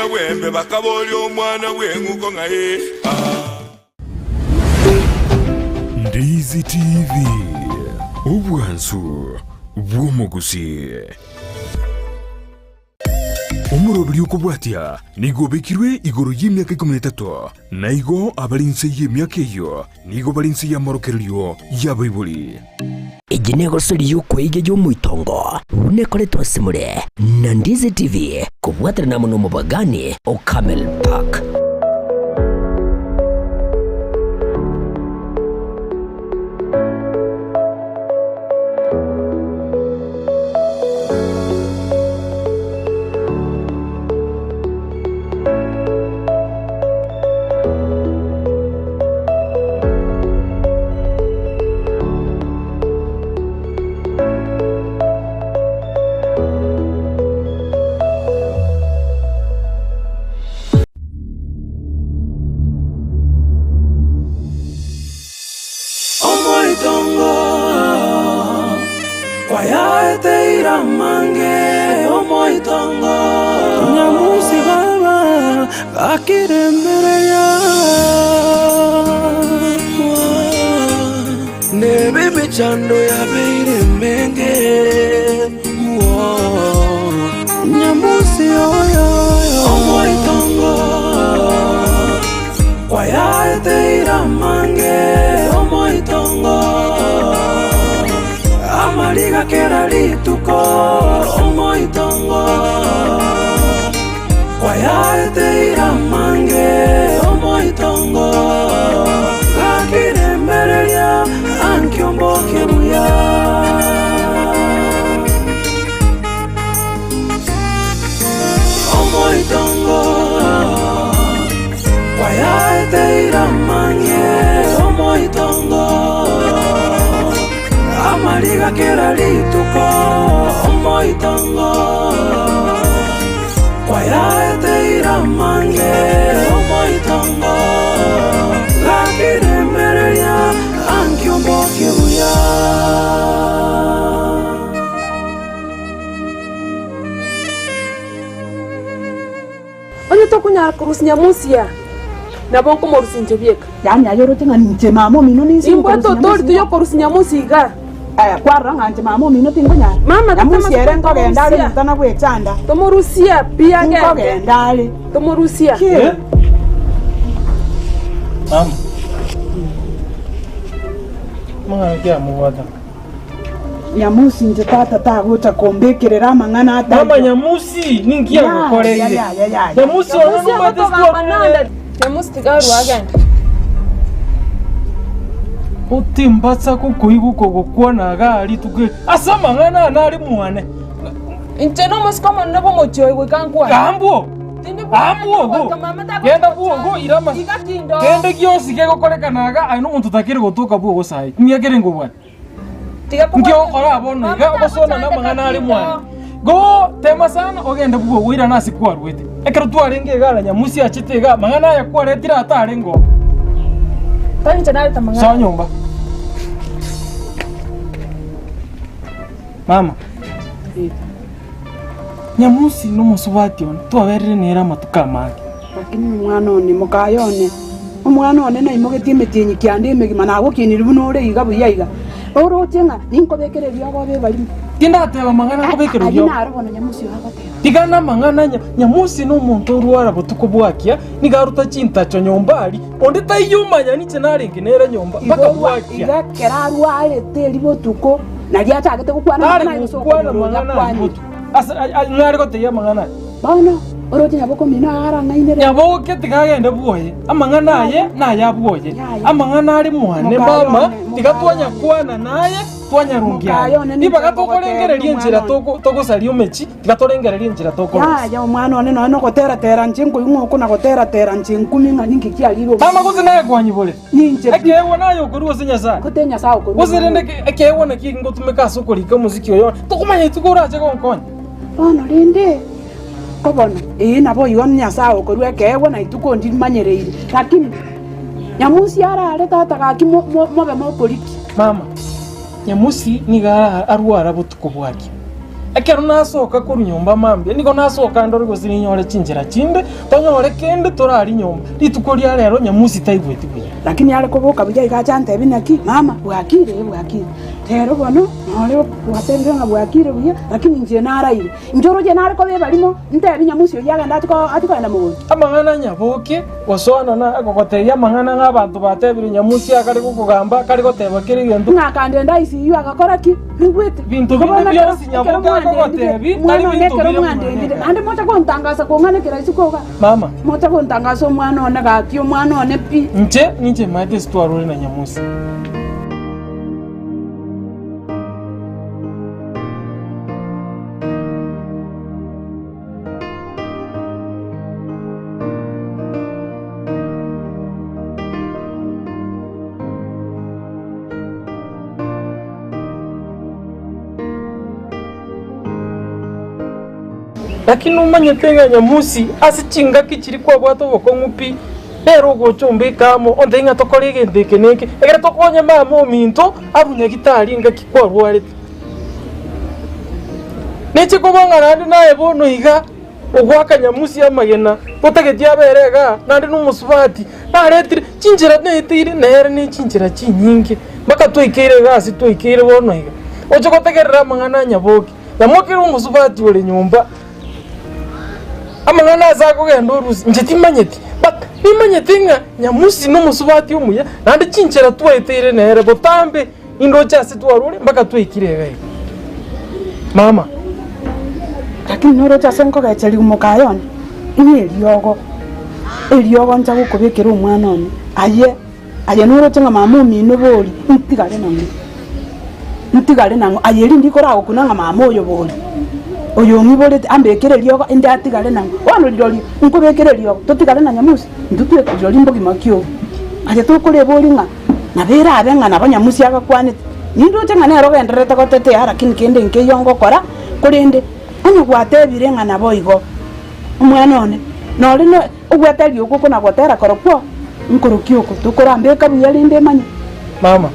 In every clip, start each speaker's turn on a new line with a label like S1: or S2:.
S1: bw'embe bakaboria omwana bw'eng'uko ng'a ee, aa.
S2: Ndizi TV, obwansu bw'omogusii. Omoroberi okobwatia nigo obekirwe igoro y'emiaka ikomi na etato, na igo abare inse y'emiaka eyio nigo bare inse y'amorokererio y'abaibori.
S3: Eye negosori y'okweiga y'omoitongo buna ekoretwe ase more na Ndizi TV kobwaterana amo n'omobagani o Camel Park.
S4: Omoitongo kwayaeteire amange, omoitongo. Nyamusi baba gakirembereria. Nebe emechando yabeire emenge, Nyamusi oyo omoitongo. Kwayaeteire amange omoitongo, amariga kera rituko omoitongo. Kwayaeteire amange omoitongo, gakirembereria ankio mboke buya. Omoitongo kwayaeteire amang'e omoitongo amariga kera rituko omoitongo kwayaeteire amang'e omoitongo gakiremereria ankio mbokie buya.
S5: Onye tokonyara korusia nyamusia, nabo nkomorusia inche bieka.
S6: Yaani aye oroche ng'a ninche mama omino ninse
S5: Nimbwate
S6: nkorusia
S5: authority
S6: nyamusia.
S5: yokorusia nyamusia iga.
S6: Eh, kwarora ng'a inche mama omino tinkonyara.
S5: Mama,
S6: Nyamusia
S5: totema
S6: ere nkogenda are
S5: tomorusia.
S6: motana bwechanda.
S5: Tomorusia pi agende.
S6: Nkogenda are.
S5: Tomorusia.
S6: Ki?
S7: Mama. Mang'ana ki amobwata?
S6: Nyamusi inche tata tagocha kombekerera amang'ana ataiyo.
S7: Mama Nyamusi, ninki
S6: Yaya,
S7: agokoreire?
S6: yaya, yaya.
S7: Nyamusi ono
S5: Nyamusi
S7: nomanyete
S5: agotogamba
S7: sitware
S5: nande. Nyamusi tiga arue agende.
S7: Otimbatsa gokoigwa kogokwana iga rituko eri ase amang'ana aya nare mwane.
S5: Inche nomosike omonene bw'omochie oyo goika nkwane.
S7: Gambwo!
S5: Tindi bwange
S7: Gambwo ogo!
S5: goika mama tagocha
S7: Genda bwogo
S5: gochanda.
S7: ira amase.
S5: Iga tindo.
S7: Kende gionsi kegokorekana iga aye nomonto otakeri gotoka bwogo saii. Emiaka ere nkobwate. Inki ogokora bono iga ogosona namang'ana are mwane? Go tema sana ogende bwogo oirane ase kwarwete. Ekero twarenge iga ara Nyamusi achete iga amang'ana aya kwaretire aa tarenge oo. Soa nyomba. Mama, Nyamusi nomosubati one twaberire nere amatuko amange.
S6: Lakini omwana one, mokaye one, omwana one naimogetie emetienyi kianda emegima, nagokiinirie buna ore iga buya iga, oroche ng'a ninkobekere eriogo obe ebarimo.
S7: Tindateba amang'ana nkobekera
S6: Ayio
S7: eriogo.
S6: naro bono Nyamusi oyo agoteba.
S7: Tiga namang'ana nya Nyamusi nomonto orwara botuko bwakia, nigo aruta chintacho nyomba aria, onde taiyo omanya ninche narenge nere nyomba
S6: Igo
S7: mpaka
S6: orwa-
S7: bwakia.
S6: iga ekero arwarete erio botuko, nario achagete gokwana
S7: Tari
S6: amang'ana aye gose
S7: gokwana
S6: okonyora oria
S7: amang'ana aria
S6: akwanire.
S7: botuko. Ase ng'are gotebia amang'ana aya.
S6: Bono oroche nyaboke omino arang'ainere.
S7: Nyaboke tiga agende bwoye, amang'ana aye naya bwoye, amang'ana are mwane mama, tiga twanyakwana naye twanyarungia aye. Ribaga tokorengereria enchera togosaria omechi, tiga torengererie enchera tokorosia.
S6: Yaya omwana one nonya nogotera-tera inche nkoigwa ng'a okona-gotera-tera inche nkumi ng'a ninki kiarire
S7: Mama gose naye kwanyibore,
S6: Ninche pi.
S7: ekeegwa naye okorua ase Nyasae.
S6: Gote Nyasae okorua
S7: Gose rende ekeegwa naki ngotumeka ase okorika omosiki oyo one, tokomanya rituko orache gonkonya.
S6: Bono rende, ko bono, ee naboigo Nyasae okorua ekeegwa na rituko ndimanyereire, lakini Nyamusi arare tata gaki mobe mokorikia.
S7: Mama, Nyamusi nigo arwara botuko bwakia. Ekero nasoka korwa nyomba mambia, nigo nasoka ndore gose ninyore chinchera chinde, tonyore kende torarie nyomba. Rituko ria rero Nyamusi taigweti buya.
S6: Lakini are koboka buya iga ache antebie naki, Mama, bwakire? Ee, bwakire. Rero bono nore gwatebire ng'a bwakire buya, lakini inche naraire. Inche oroche nare koba ebarimo, ntebi Nyamusi oyio agende ache ache kogenda mogondo.
S7: Amang'ana Nyaboke gosoana na gogotebia amang'ana ng'a abanto batebire Nyamusi akare gokogamba, akare goteba kera egento.
S6: Ng'a akandenda ICU agakora ki? Naigwete.
S7: Binto binde bionsi Nyaboke akogotebi tari binto bire mwane.
S6: Naende mocha gontangasa kong'anekera isiko iga.
S7: Mama.
S6: Mocha gontangasa omwana one gaki, omwana one pi.
S7: Inche ninche maete ase twarure na Nyamusi. Lakini nomanyete ng'a Nyamusi ase chingaki chiria kwabwate obokong'u pi, nere ogocha ombeke amo, ontebie ng'a tokore egento eke na eke, ekero tokonye mama ominto abwo nyagitari engaki kwarwarete. Neche koba ng'a naende naye bono iga ogoaka Nyamusi amagena, otageti abere igaa, naende na omosubati, naretire chinchera naeteire nere ne chinchera chinyinge, mpaka twaikeire iga ase twaikeire bono iga. Oche gotegerera amang'ana a Nyaboke. Nyamokere omosubati ore nyomba, amang'ana ase akogenda orusia, inche timanyeti, but nimanyete ng'a Nyamusi nomosubati omuya, naende chinchera twaeteire nere botambe, nindoche ase twarure mpaka twaikire iga iga. Mama.
S6: Lakini noroche ase nkogecheria mokaye one, ng'a eriogo, eriogo ncha gokobekera omwana one, aye. Aye noroche ng'a mama omino bori, ntigare nang'o, ntigare nang'o. Aye rinde ikoragokuna ng'a mama oyo bori, oyo ong'iborete ambekere eriogo inde atigare nang'o. Bono rirorio nkobekere eriogo totigare na Nyamusi, intwe tweka rirorio mbogima ki obo? Aye tokorebori ng'a nabo erabe ng'a nabo Nyamusi agakwanete. Nindoche ng'a nere ogendererete gotetea lakini kende nkeiyo ngokora, korende onye gwatebire ng'a naboigo, omwana one, nore no. Ogwetaria okwo kona-gotera korokwo nkorokia oko, tokorambeka buya rende emanye.
S7: Mama,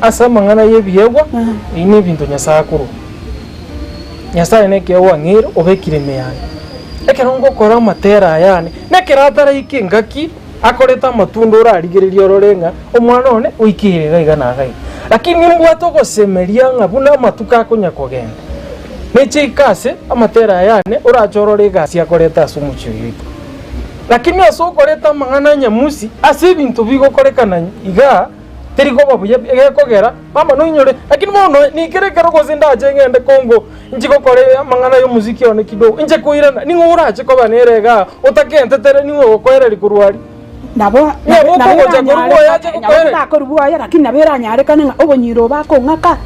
S7: ase amang'ana y'ebiegwa, ebi nebinto Nyasae akorwa. Nyasae nekeegwa ang'eire obekire ime yane. Ekero ngokora amatera aya ane, nekero ataraika engaki akorete amatunda orarigererie orore ng'a omwana one oikeire iga iga na iga iga. Lakini nimbwate ogosemeria ng'a buna amatuko akonya kogenda. Nechiike ase amatera aya ane orache orore egasi akorete ase omochie oyo oito. Lakini ase okoreta amang'ana a Nyamusi ase ebinto bigokorekana igaa, teri koba buya pi, egekogera, mama noinyore, lakini bono nikere ekero gose ndache ng'ende Congo inche gokora amang'ana y'omosiki one kidogo, inche koirana, ning'o orache koba nere igaa otakentetere ning'o ogokoereria korwa aria?
S6: Nabo
S7: Nabo okogocha korwa bwoye ache gokoereria.
S6: Nabo korwa bwoye, lakini nabo eranyarekane ng'a obonyira obo bakong'aka,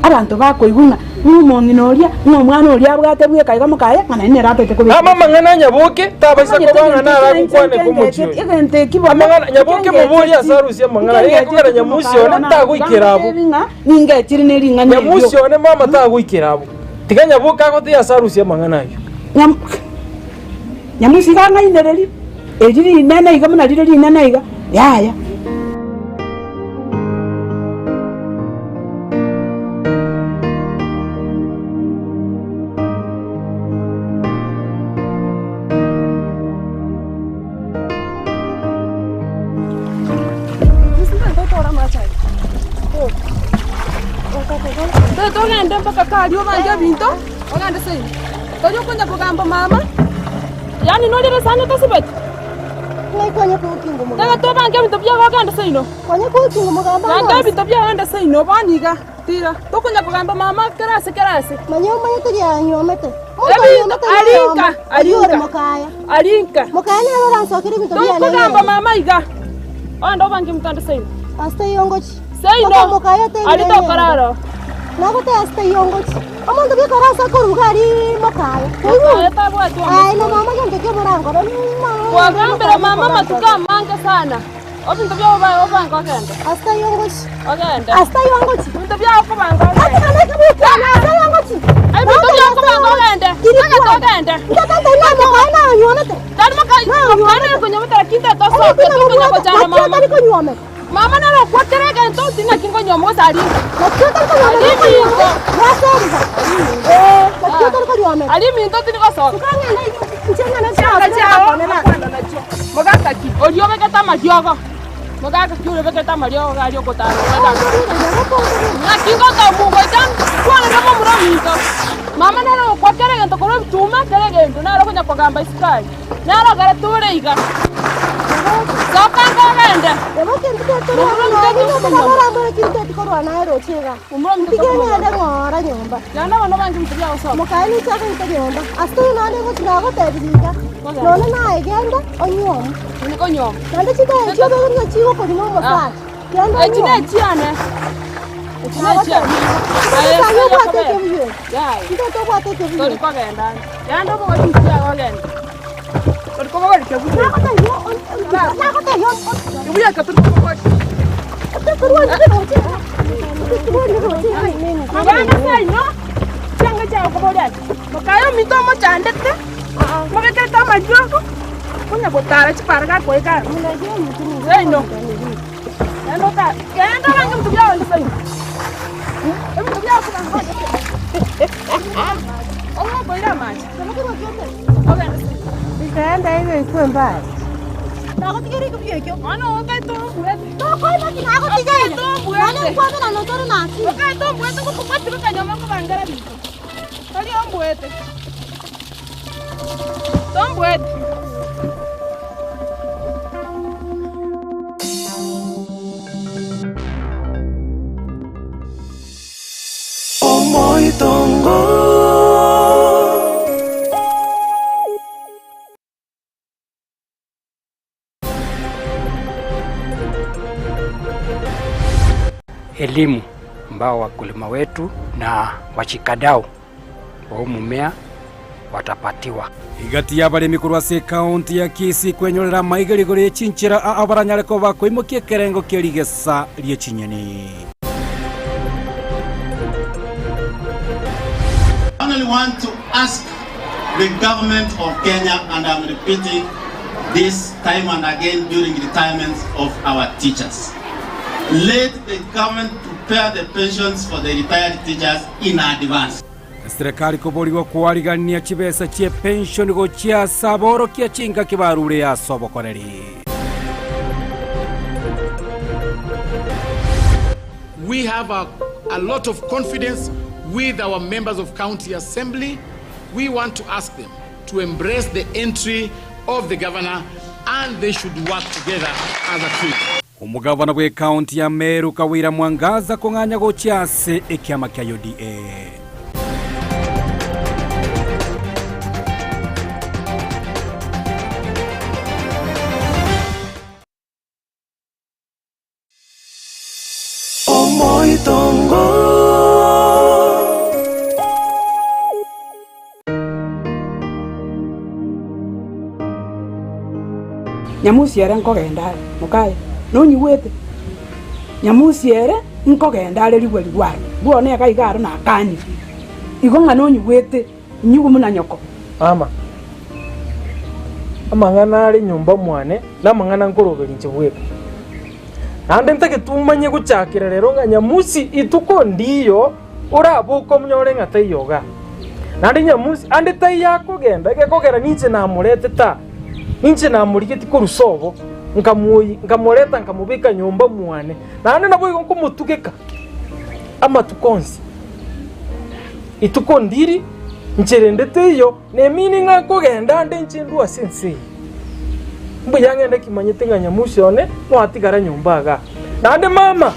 S6: abanto bakoigwa ng'a ng'a omong'ina oria, ng'a omwana oria abwate bweka iga mokaye, ng'a naende nere ataete kobeka.
S7: Amo amang'ana a Nyaboke tabaisa koba ng'a naragokwane komochie oyo.
S6: Egento eki bono,
S7: Amang'ana Nyaboke moborie ase arusie amang'ana aye, egekogera Nyamusi one tagoikera abwo.
S6: Ng'a ningechire ne ring'ana erio.
S7: Nyamusi one mama tagoikera abwo. Tiga Nyaboke agotebie ase arusie amang'ana ayio.
S6: Nyamusi iga ang'ainererie. Eri rinene iga buna rire rinene iga, yaya.
S5: Togende mpaka karia obange ebinto, ogende seino. Toria okonya kogamba mama. Yaani norire esani otasibeti? Tega tobange ebinto biago ogende seino. Banga ebinto biago ogende seino bono iga tira. Tokonya kogamba mama kera ase kera ase. Ebinto arinka arinka arinka. Tokogamba mama iga. Ogende obange ebinto ande seino. Seino aria tokorara oo.
S8: Omonto bwekora ase akoruga aria mokaye.
S5: Mokaye tabwati
S8: Aye
S5: omosike.
S8: na mama gento ki omorankore
S5: Kwagambire mama amatuko amange sana. Ebinto biao obae obange ogende.
S8: Ase ayio ngochi.
S5: Ogende.
S8: Ase ayio ngochi.
S5: Ebinto biao okobanga ogende.
S8: Ati kana ekebukia na ase ayio ngochi.
S5: Ebinto biao okobanga ogende. Tagete ogende.
S8: Ntatata ina mokaye nanyuomete.
S5: Tari mokaye, mokaye nere konyuomete lakini tatosoka tokonya gochanda mama.
S8: Tari konyuomete.
S5: Mama nere okwa kera egento, tindi naki nkonyuoma gose aria Aria minto. Aria minto tindi gosoka. Chianga chiao okwana nachio. Mogaka ki oria obegete amariogo? Mogaka ki oria obegete amariogo iga aria ogotara Naki ngotomu goika nkwanere momura ominto. Mama nere ogokwa kera egento korwa ebituma kera egento nere okonya kogamba isiko aria. Nere ogere tore iga. Soka ango ogende. Momura ominto Genda bono bange ebinto biao soka. Tindi konyuoma. Echi nechiane. Echi nechiane. Aye Yaya. Tori kogenda ande. Genda obogori ebinto biao ogende. Tori kobogori kebuya. Kebuya eke tori kobogori. Abana seino, chianga chiao koboria ati, mokaye ominto omochandete, mobekerete amariogo, konya gotara chipara gakoika aro. Seino, genda otare, genda obange ebinto biao onde seino. Ebinto biao kobanga onde seino. Ong'okoire amache, ogende seino. Bono ogaete ombuete. Okaete ombuete gokobwatia bakanyoma nkobangera binto. Tari ombuete. Tombuete.
S4: Omoitongo.
S9: Elimu ambao wakulima wetu na washikadau wa huu mumea watapatiwa.
S10: Egati y'abaremi korwa ase ekaunti ya Kisii kwenyorera amaiga rigoro ye chinchera aa baranyare koba bakoimokia ekerengo kie rigesa rie chinyeni.
S11: I only want to ask the government of Kenya, and I'm repeating this time and again during retirements of our teachers. Let the government prepare the pensions for the retired teachers in advance.
S10: Eserekari koborigwa koarigania chibesa chie pension gochia ase aborokia chingaki barure ase obokoreri.
S12: We have a, a lot of confidence with our members of county assembly. We want to ask them to embrace the entry of the governor and they should work together as a team.
S10: Omogavana bw'ekaunti ya Meru Kawira Mwangaza kong'anya gochia ase ekiama kia UDA.
S4: Omoitongo.
S6: Nyamusi ere nkogenda are, mokaye, nonyigwete? Nyamusi ere nkogenda are rigwe rigwe aro, bwone iga iga aro nakanyire. Igo ng'a nonyigwete, inyigwe buna nyoko.
S7: Mama, amang'ana are nyomba mwane namang'ana nkoroberia inche bweka. Naende ntagete omanye gochakera rero ng'a Nyamusi ituko ndiyo oraboke omonyore ng'a taiyo igaa. Naende Nyamusi ande taiyo akogenda egekogera ninche namoretete aa, ninche namorigetie korwa sobo, nkamwoyia nkamoreta nkamobeka nyomba mwane, naende naboigo nkomotugeka amatuko onsi. Ituko ndiri, ncherende teiyo, nemini ng'a nkogenda ande inche ndue ase ense eye. Mbuya ng'ende kimanyete ng'a Nyamusi one mwatigara nyomba igaa. Naende mama,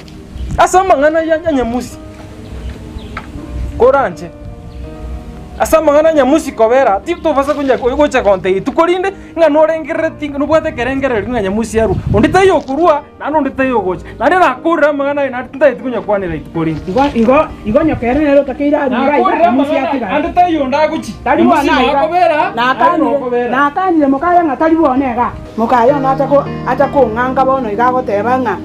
S7: ase amang'ana ya Nyamusi, koranche, ase amang'ana ya Nyamusi kobera, titobasa konya gocha gontebia rituko rinde ng'a norengerereti nobwate ekerengererio ng'a Nyamusi arue. Onde taiyo okorua, naende onde taiyo ogocha. Naende nakorire amang'ana aye naende tintageti konyakwanera rituko rinde.
S6: Igo, igo, igo nyoka ere nere otakeire arue iga iga,
S7: Nakorire
S6: Nyamusi
S7: amang'ana aye,
S6: atigare.
S7: ande taiyo onde agochi.
S6: Tari
S7: Nyamusi
S6: bono aiga.
S7: nokobera, aye
S6: Nakanire,
S7: nokobera.
S6: nakanire mokaye ng'a tari bono iga. Mokaye one acha ko, acha kong'anka bono iga agoteba ng'a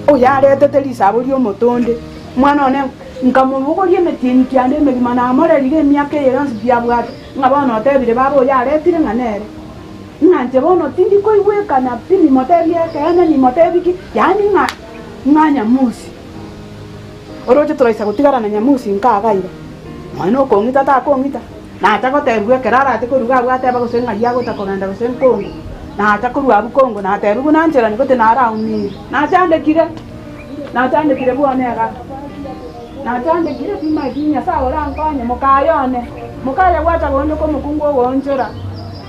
S6: oyaretete risabo ri'omotonde. Omwana one nkamobogoria emetienyi kianda emegima namorerire emiaka eye yonsi pi abwate, ng'a bono otebire baba oyaretire ng'a nere. Ng'a inche bono tindi koigwekana pi, nimotebie ekeene, nimotebie ki, yaani ng'a ng'a Nyamusi. Oroche toraisa gotigara na Nyamusi nka iga iga, nonya na okong'ita takong'ita, nacha gotebiwa ekero arache korwa iga abwo ateba gose ng'ai agotaka kogenda gose nkongo, nacha korwa abwo kongo natebiwa buna ncherani gose naraumire, nachandekire, nachandekire bwone igaa. Nachandekire timanyeti Nyasae orankonye, mokaye one, mokaye gwacha goonchoka omokungu ogoonchora,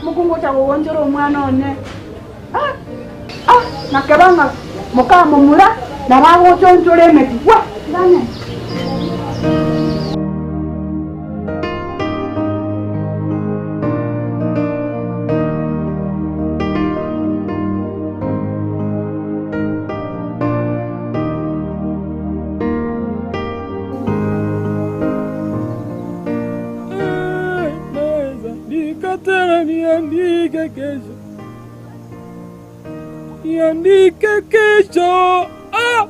S6: omokungu ocha gogoonchora omwana one. Ah, ah, nakeba ng'a mokamomura nabo agocha onchore emeti, gwa, ng'ang'e.
S7: Andika tena niandike kesho, niandike kesho, ah,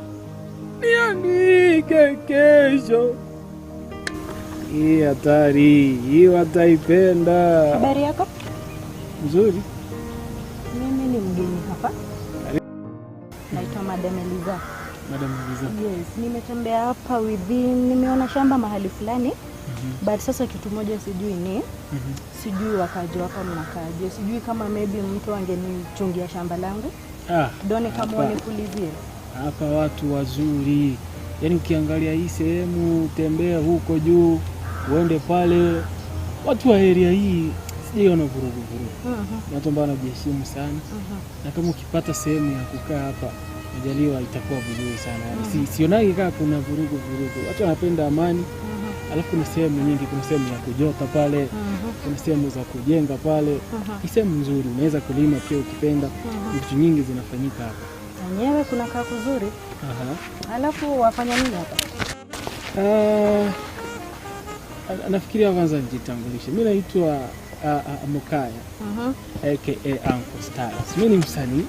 S7: niandike kesho. Hii hatari hii, wataipenda.
S13: Habari yako?
S7: Nzuri.
S13: Mimi ni mgeni hapa. Naitwa Madam Eliza.
S7: Madam Eliza.
S13: Yes, nimetembea hapa within, nimeona shamba mahali fulani. But sasa kitu moja sijui ni sijui wakaji hapa mnakaaje, sijui kama maybe mtu angenichungia shamba langu
S7: Ah,
S13: done kama
S7: hapa.
S13: wanipulizie.
S7: Hapa watu wazuri, yaani ukiangalia hii sehemu, tembea huko juu uende pale, watu wa area hii sijaiona vurugu vurugu. Ni watu ambao wanajiheshimu sana, na kama ukipata sehemu ya kukaa hapa majaliwa itakuwa vizuri sana. Yaani sionagi kama kuna vurugu vurugu, watu wanapenda amani. Alafu kuna sehemu nyingi, kuna sehemu ya kujota pale, kuna sehemu za kujenga pale. Ni sehemu nzuri, unaweza kulima pia ukipenda. Vitu nyingi zinafanyika hapa.
S13: Wenyewe kuna kaa kuzuri.
S7: Aha.
S13: Alafu wafanya nini hapa?
S7: Ah, nafikiria kwanza nijitambulishe. Mi naitwa Mokaya aka Uncle Styles. Mi ni msanii.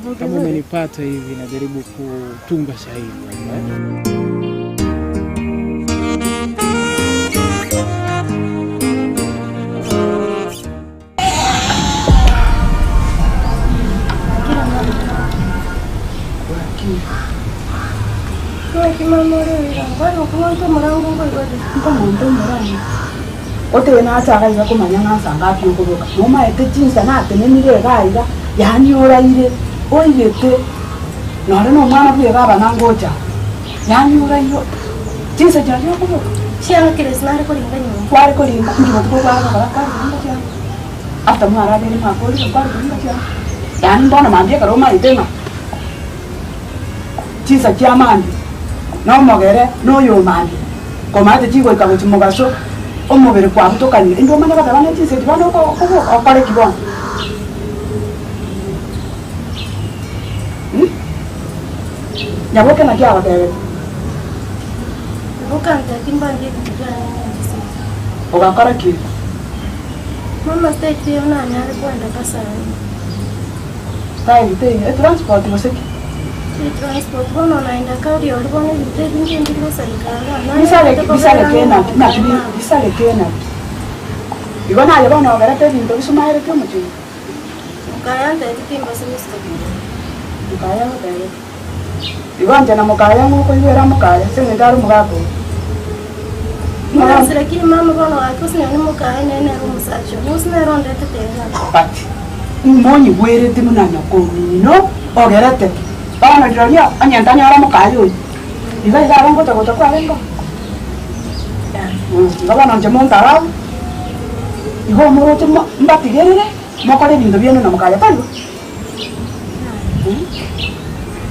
S7: Kama
S13: Vizuri.
S7: umenipata hivi, najaribu kutunga shairi hapa, eh.
S6: Nkomonto omorani otebe nache iga iga komanya ng'a nsa ngapi okoboka, nomaete chinsa natenenire iga iga, yaani oraire, oigete, nore na omwana bwa ebaba nangocha, yaani oraire chinsa chiaria okoboka. Kware koringa, inki botuko kware gokora kware koringa chianga, after mwarabeire mwakorire kware koringa chianga, yaani bono mambia ekero omaete ng'a chinsa chia mambia, na omogere, na oyo omambia, komaete chigoika gochia mogaso, omobere kwabutokanire, inde omanye goteba ne chinsa echi bono oko okoboka okore ki bono? Mh, nyaboke naki agotebete? Ogakora ki? Style teiyo, etransport gose ki? Bisareke bisareke naki naki bi bisareke naki. Igo naye bono ogerete ebinto bisumaereti omochie oyo. Mokaya agotebeti. Igo inche na mokaya ng'o okoigwera mokaya ase eng'encho are omogaka oyo. But monyigwereti buna nyoko omino ogerete bono rirorio onye ntanyora mokaya oyio iga iga aba ngocha gocha kwarenge oo. Igo bono inche montarau igo omoroche mo mbatigerere mokore ebinto biaino na mokaya tari bo?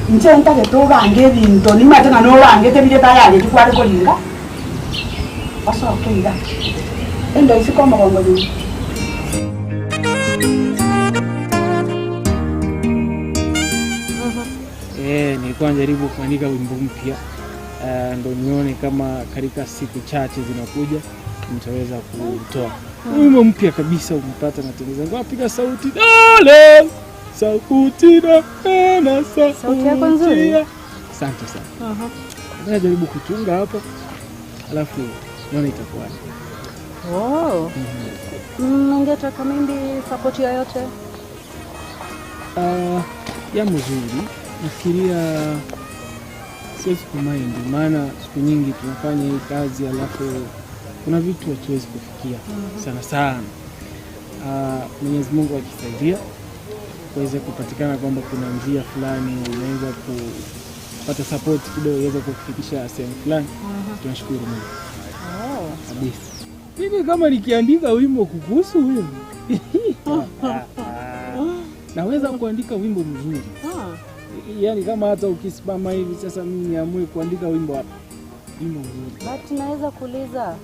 S6: Inche ntagete obange ebinto nimanyete ng'a nobangete biria tayareti kware koringa, osoke iga, enda isiko omogongo nyuma.
S7: Eh, nilikuwa najaribu kuandika wimbo mpya ndo nione kama katika siku chache zinakuja nitaweza kutoa wimbo mpya kabisa. Umpata natengeza ngo piga sauti dale sauti na na
S13: Sauti yako nzuri.
S7: Asante sana. Najaribu kutunga hapa alafu nione itakuwaje.
S13: Oh. Ungetaka maybe support yoyote?
S7: Ya mzuri, nafikiria siwezi kumind, maana siku nyingi tunafanya hii kazi alafu kuna vitu hatuwezi kufikia sana sana. Mwenyezi Mungu akisaidia kuweze kupatikana kwamba kuna njia fulani unaweza kupata support kidogo iweze kukufikisha sehemu fulani, tunashukuru Mungu kabisa. Mimi kama nikiandika wimbo kukuhusu wewe naweza kuandika wimbo mzuri, yaani kama hata ukisimama hivi sasa, mimi niamue kuandika wimbo hapa, wimbo mzuri.
S13: But naweza kuuliza,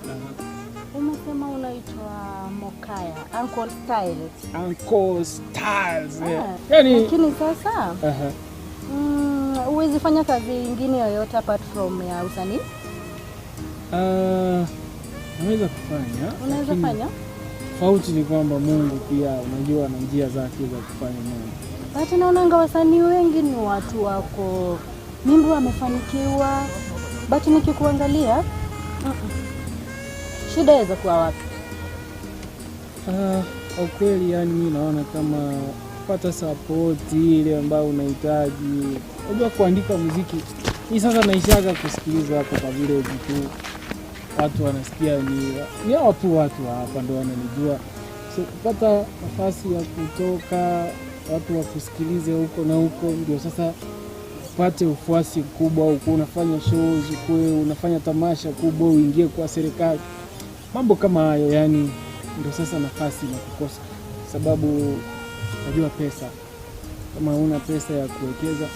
S13: umesema unaitwa Mokaya, Uncle Styles.
S7: Uncle Styles, eh.
S13: Ah,
S7: Yaani
S13: Lakini sasa
S7: aha.
S13: huwezi fanya kazi ingine yoyote apart from ya usanii?
S7: Ah, naweza kufanya,
S13: Unaweza
S7: lakini
S13: fanya?
S7: Tofauti ni kwamba Mungu pia unajua ana njia zake za kufanya mambo.
S13: But naonanga wasanii wengi ni watu wako mimbi wamefanikiwa, but nikikuangalia Shida yaweza kuwa wapi?
S7: Ah, kwa kweli yani mi naona kama kupata sapoti ile ambayo unahitaji. Unajua kuandika muziki hii sasa naishaga kusikiliza hapo kwa village tu, watu wanasikia ni hao tu watu wa hapa ndo wananijua, so kupata nafasi ya kutoka watu wakusikilize huko na huko, ndio sasa upate ufuasi mkubwa, ukuwe unafanya shows, ukuwe unafanya tamasha kubwa, uingie kwa serikali, mambo kama hayo, yani ndio sasa nafasi inakukosa, sababu najua pesa, kama huna pesa ya kuwekeza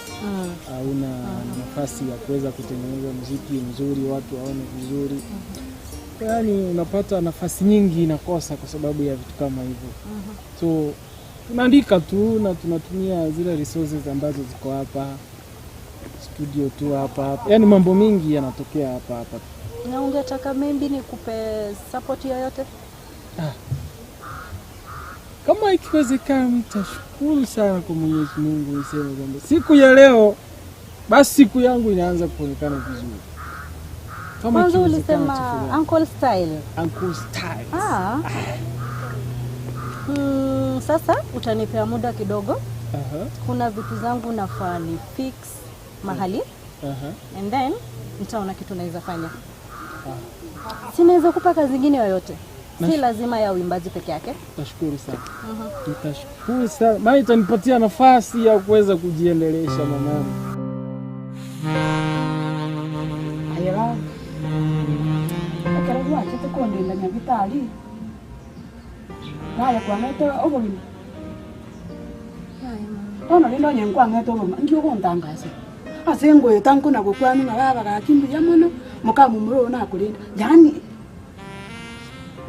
S7: hauna nafasi ya kuweza kutengeneza muziki mzuri, watu waone vizuri. Yaani unapata nafasi nyingi inakosa kwa sababu ya vitu kama hivyo. So tunaandika tu na tunatumia zile resources ambazo ziko hapa studio tu hapa hapa, yaani mambo mingi yanatokea hapa hapa.
S13: Na ungetaka maybe nikupe support yoyote?
S7: Kama ikiwezekana, nitashukuru sana kwa Mwenyezi Mungu, niseme kwamba siku ya leo basi siku yangu inaanza kuonekana vizuri. Kama
S13: Kwanza
S7: ikiwezekana,
S13: ulisema
S7: tafadhali.
S13: Uncle Style.
S7: Uncle Style.
S13: Ah. Sasa utanipea muda kidogo.
S7: Aha,
S13: Kuna vitu zangu nafaa ni fix mahali
S7: aha.
S13: and then nitaona kitu naweza fanya. Sinaweza kupa kazi ingine yoyote, si lazima ya uimbaji peke yake.
S7: Nashukuru sana. Nitashukuru sana maana itanipatia nafasi ya kuweza kujiendelesha mamangu.
S6: Aye baba, ekero gwachete kondenda nyagitari, naye kwang'ete obogima. Bono rende onye nkwang'ete obogima, nki ogontangasa? Ase ngoeta nkona gokwana ng'a baba gaki mbuya mono, mokamomura oyo nakorenda, yaani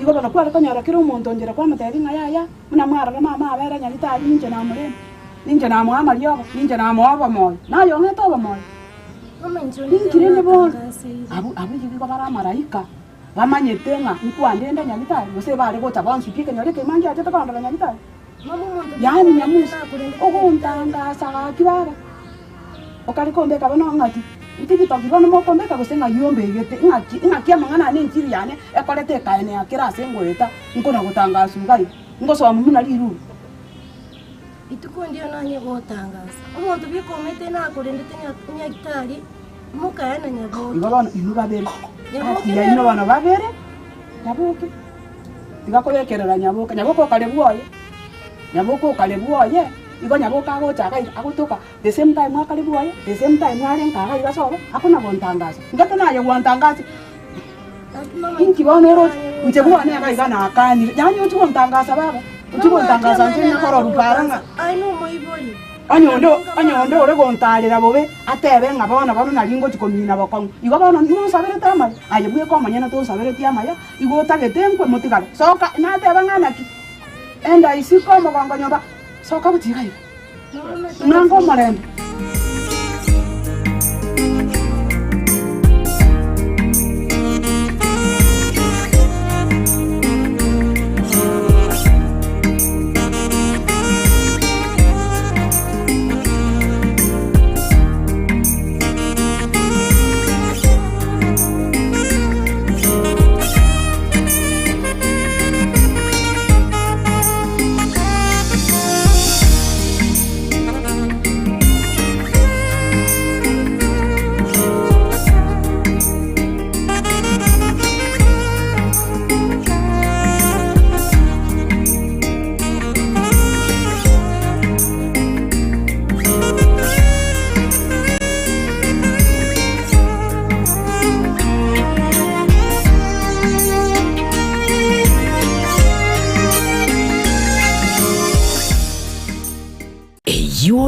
S6: igo bono kware konyora kera omonto nchera kwamotebia ng'a yaya, buna mwarora mama abere nyagitari ninche namorenda, ninche namoa amariogo, ninche namoa obomoyo, naye ong'ete obomoyo. Ninki rende bono? Abwo abwo igo bare amaraika, bamanyete ng'a nkwandende nyagitari, gose bare gocha bonsi pi ekenyoro ekegima ngiachete kondora nyagitari. Yaani nyamusi, ogontangasa gaki baba, okare kombeka bono ng'aki, ntigitoki bono mokombeka gose ng'ai ombegete, ng'aki ng'aki amang'ana ane enchiri yane ekorete ekaenea kera ase ngoeta, nkona gotangasa iga iga, ngosoma buna rirube.
S8: Rituko ndio nanye gotangasa omonto bikomete nakorendete nyagitari mokaya na Nyaboke.
S6: Igo bono inwe babere,
S8: Nyaboke
S6: ati yaino bono babere, Nyaboke, tiga kobekerera Nyaboke, Nyaboke okare bwoye, Nyaboke okare bwoye, igo Nyaboke agocha iga iga agotoka the same time akare bwoye, the same time are nka iga iga sobo, akona gontangasa. Ngete naye gwantangasi, inki bono oroche, inche bwane iga iga nakanire, yaani ochie gontangasa baba, ochie gontangasa inche nyakora rupara ng'a
S8: Aye nomoibori.
S6: onye onde onye onde ore gontarera bobe atebe ng'a bono bono nari ngochi komina bokong'u igo bono nonsaberete amaya aye bweka omonyene tonsabereti amaya igo otagete nkwe motigare soka nateba ng'a naki enda isiko omogongo nyomba soka gochiga iga ng'anga omorembe.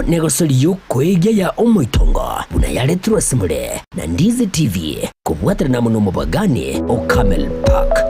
S3: Eyio negosori y'okoegia ya omoitongo buna yaretirwe ase more na Ndizi TV kobwaterana amo nomobagani o Camel Park.